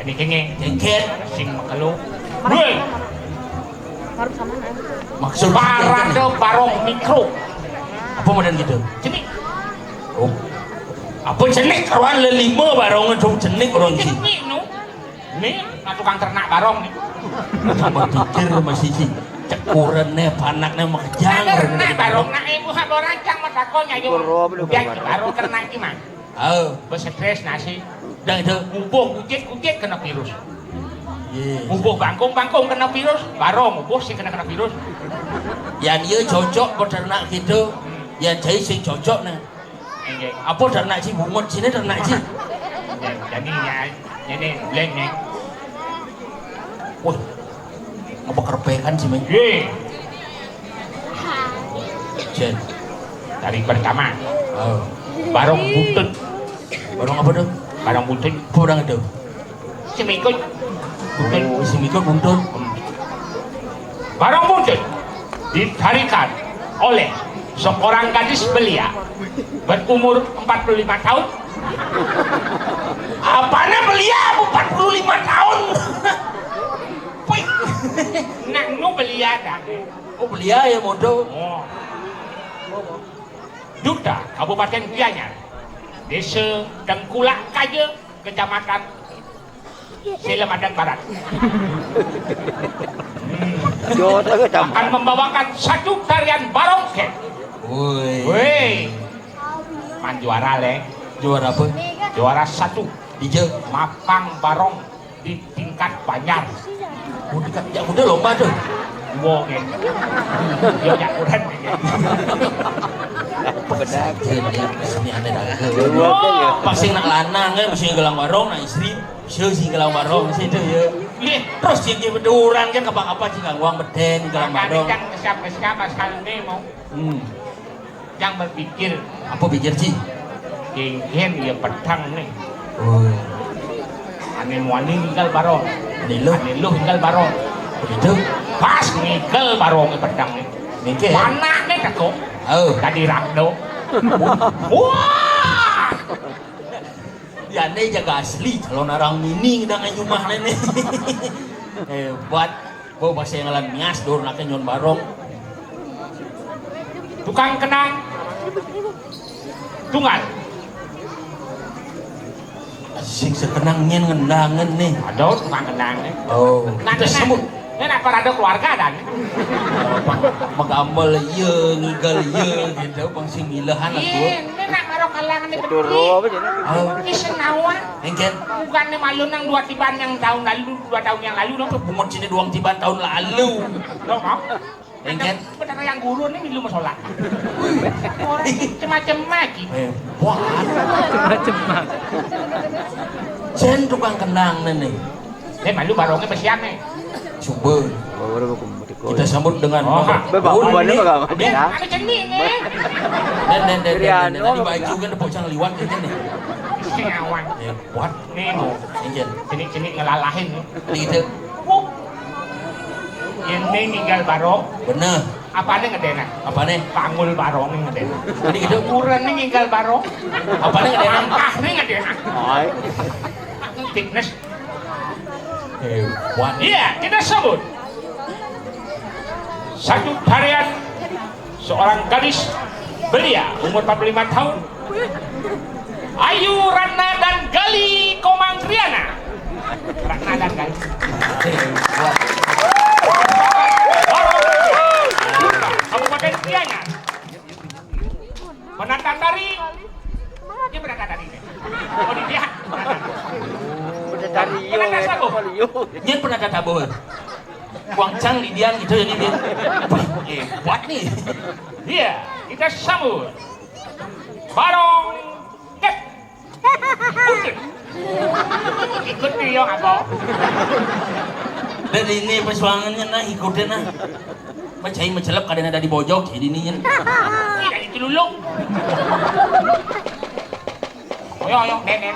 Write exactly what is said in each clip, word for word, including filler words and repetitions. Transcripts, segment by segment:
Niki nggih. Jengket. Sing makelo. Woi. Maksud parade barong mikro. Apa model gitu? Jenik. Oh. Apa jenik kawan lelima barong itu jenik orang sih. Jenik no. Ini nah, tukang ternak barong nih. Tambah pikir masih sih. Cekurene panakne makejang. Ternak barong nak ibu hak orang cang matakon ayo. Barong ternak iki, Mas. Oh, besetres nasi. Dah itu. Ngubuh kucit-kucit kena virus. Iya. Ngubuh bangkung-bangkung kena virus, barong ngubuh sing kena kena virus. Yang dia cocok peternak gitu, yang jahit sing cocok nah. Enggak. Apa ternak sih bungut sini ternak sih? Jadi ya, jadi lain nih. Wah, apa kerpekan sih men? Iya. Jen. Dari pertama. Oh. Barong buntut. Barong apa tuh? Barong buntut. Apa barong itu? Semikut. Buntut. Oh, semikut buntut. Barong buntut ditarikan oleh seorang gadis belia berumur empat puluh lima tahun. Apanya belia empat puluh lima tahun? Wih. Nak nu belia dah. Oh, belia ya modo. Oh. Duta Kabupaten Gianyar, Desa Tengkulak Kaja, Kecamatan Sila Madan Barat. Yo, tak ada tambah. Akan membawakan satu tarian barongket. Woi. Woi. Man juara le. Juara apa? Juara satu. Dija. Mapang barong di tingkat banjar. Oh, tingkat yang udah lomba tuh. Wow, gitu. Yo, ya, udah gitu. Bedak. Ini, ini aneh dah. Wah, pasti nak lanang ya, mesti gelang warung, nah istri, sih gelang warung, sih itu ya. Iya. Terus dia dia beduran kan apa-apa sih nggak uang beden gelang warung. Kan siap siap sekali nih mau. Hmm. Yang berpikir. Apa pikir, Ci? Kengken ya petang nih. Oh. Ane muani ninggal barong. Ane luh. Ane luh ninggal barong. Begitu? Pas ninggal barong petang nih. Ningke. Panakne teko. Oh. Tadi rando. Wah. Ya, ini jaga asli calon orang mini dengan rumah nih. Hebat. Bau bahasa yang lain mias dur nake nyon barong. Tukang kenang tunggal. Sing sekenang nyen ngendangen nih. Aduh, tukang kenang nih. Oh, nah, kita sebut. Ini apa rada keluarga dan? Megambel iya, ngigal iya gitu, bang sing milehan aku. Iya, ini nak karo kalangan ini. Betul, apa jadi? Oh. Ini senawa. Engken. Bukannya malu nang dua tiban yang tahun lalu, dua tahun yang lalu dong. Bungut sini doang tiban tahun lalu. Lo mau? Engken. Bener yang guru nih milu masalah. Orang macam-macam lagi. Eh, wah. Macam-macam. Sen tukang kenang nih. Eh, malu barongnya besian nih. Coba. Kita sambut dengan oh, Bapak. Bapak, oh, ini. Bapak. Ada jenik nih. Dan dan dan dan. Tadi baju kan tepuk cang liwat gitu nih. Siawan. Eh, buat. Nih, mau. Injil. Jenik-jenik ngelalahin nih. Gitu. Ini ninggal barong. Bener. Apane ngedena? Apane? Pangul barong ngedena. Jadi gitu. Urene ninggal barong. Apane ngedena? Angkahne ngedena. Oi. Fitness. Hebat. Iya, kita sebut satu tarian seorang gadis belia umur empat puluh lima tahun. Ayu Ratna dan Gali Komang Riana. Ratna dan Gali. Kabupaten Gianyar. Penata tari. Dia penata tari. Oh, dia. Penata tari. Penata sabu. Dia penata tabuh. Kuang cang di dia gitu ya, dia. Hebat nih. Iya, kita sambut. Barong. Ikut nih yang apa? Dari ini perjuangannya nah ikutin nah. Percaya mencelep kadang ada di bojok jadi ini. Tidak ditulung. Oyo oyo nenek.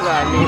Berani.